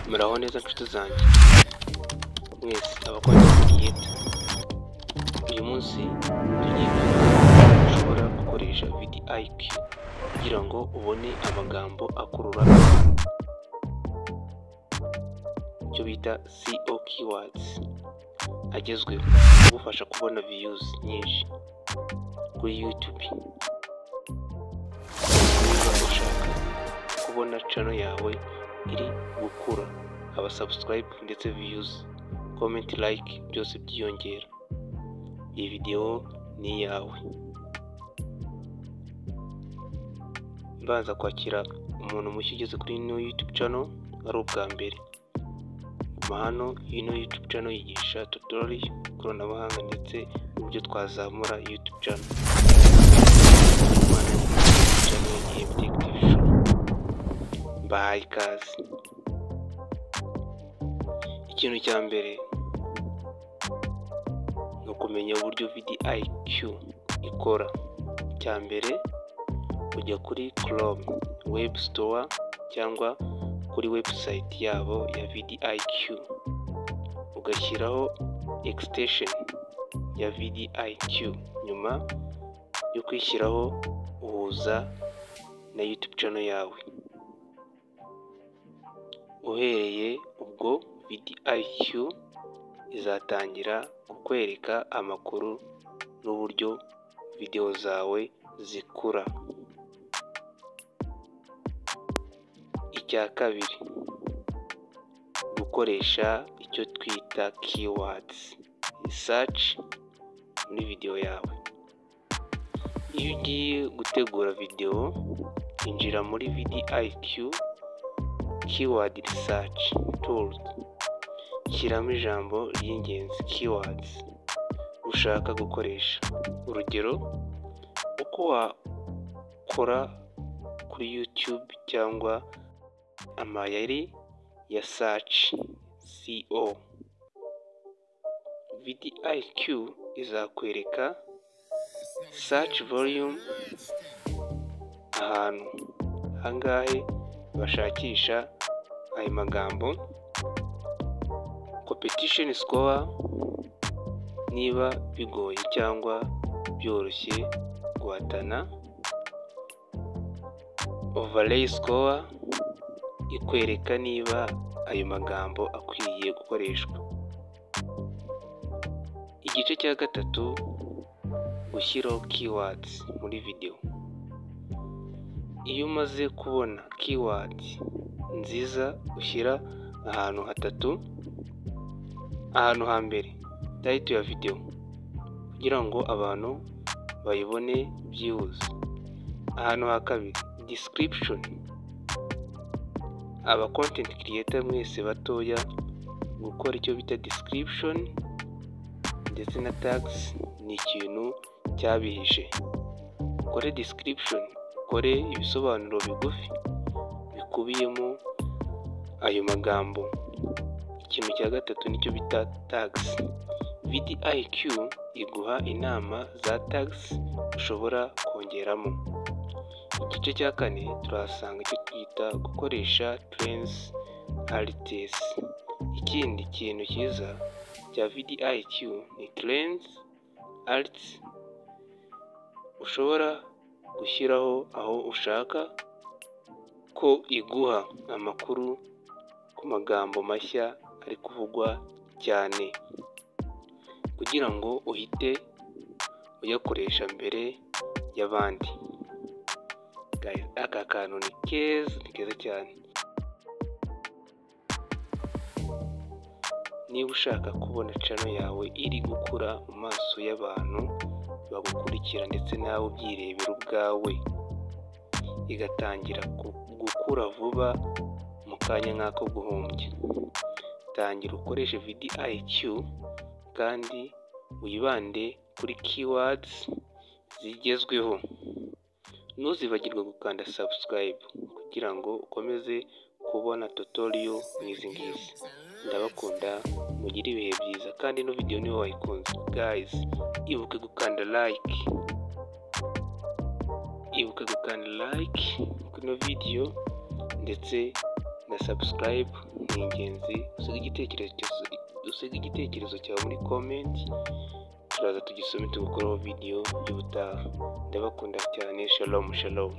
Muraho neza nshuti zanjye mwese aba content creator, uyu munsi tugiye kwiga uko ushobora gukoresha vidIQ kugira ngo ubone amagambo akurura abantu, icyo bita SEO keywords agezweho, agufasha kubona views nyinshi kuri YouTube. Niba ushaka kubona channel yawe iri gukura, aba subscribe ndetse views, comment, like byose byiyongera, iyi video ni iyawe. Mbanza kwakira umuntu mushya ugeze kuri ino YouTube channel ari ubwa mbere. Guma hano, ino YouTube channel yigisha tutorial, ikoranabuhanga ndetse n'uburyo twazamura YouTube channel. Channel ya MTech TV Show. Mbahaye ikaze. Ikintu cya mbere ni ukumenya uburyo vidIQ ikora. Icya mbere ujya kuri Chrome web store cyangwa kuri website yabo ya vidIQ, ugashyiraho extension ya vidIQ. Nyuma yo kwishyiraho uhuza na YouTube channel yawe. Uhereye ubwo vidIQ izatangira kukwereka amakuru n'uburyo video zawe zikura. Icya kabiri, gukoresha icyo twita keywords research muri video yawe. Iyo ugiye gutegura video, injira muri vidIQ keyword research tools, shyiramo ijambo ry'ingenzi keywords ushaka gukoresha. Urugero, uko wakora kuri YouTube cyangwa amayeri ya search SEO. vidIQ izakwereka search volume, ahantu hangahe bashakisha ayo magambo, competition score, niba bigoye cyangwa byoroshye guhatana, overlay score ikwereka niba ayo magambo akwiye gukoreshwa. Igice cya gatatu, gushyiraho keywords muri video. Iyo umaze kubona keyword nziza ushyira ahantu hatatu. Ahantu hambere, title ya video kugira ngo abantu bayibone byihuse. Ahantu ha kabiri, description. Aba content creator mwese batoya, gukora icyo bita description ndetse na tags ni ikintu cyabihishe. Ukore description, ukore ibisobanuro bigufi bikubiyemo ayo magambo. Ikintu cya gatatu nicyo bita tags. vidIQ iguha inama za tags ushobora kongeramo. Igice cya kane turahasanga icyo twita gukoresha trends alerts. Ikindi kintu cyiza cya vidIQ ni trends alerts ushobora gushyiraho aho ushaka ko iguha amakuru ku magambo mashya ari kuvugwa cyane, kugira ngo uhite uyakoresha mbere y'abandi. Aka kantu ni keza, ni keza cyane. Niba ushaka kubona channel yawe iri gukura mu maso y'abantu bagukurikira ndetse nawe ubyirebera ubwawe, igatangira gukura vuba mu kanya nk'ako guhumbya, tangira ukoreshe vidIQ kandi wibande kuri keywords zigezweho. Ntuzibagirwe gukanda subscribe kugira ngo ukomeze kubona tutorial nk'izi ngizi. Ndabakunda, mugire ibihe byiza, kandi ino video niba wayikunze guys, ibuke gukanda like, ibuke gukanda like kuri ino video ndetse na subscribe. ni ingenzi. Usige igitekerezo cyawe muri comment, turaza tugisome, tugukoraho video y'ubutaha. Ndabakunda cyane. Shalom shalom.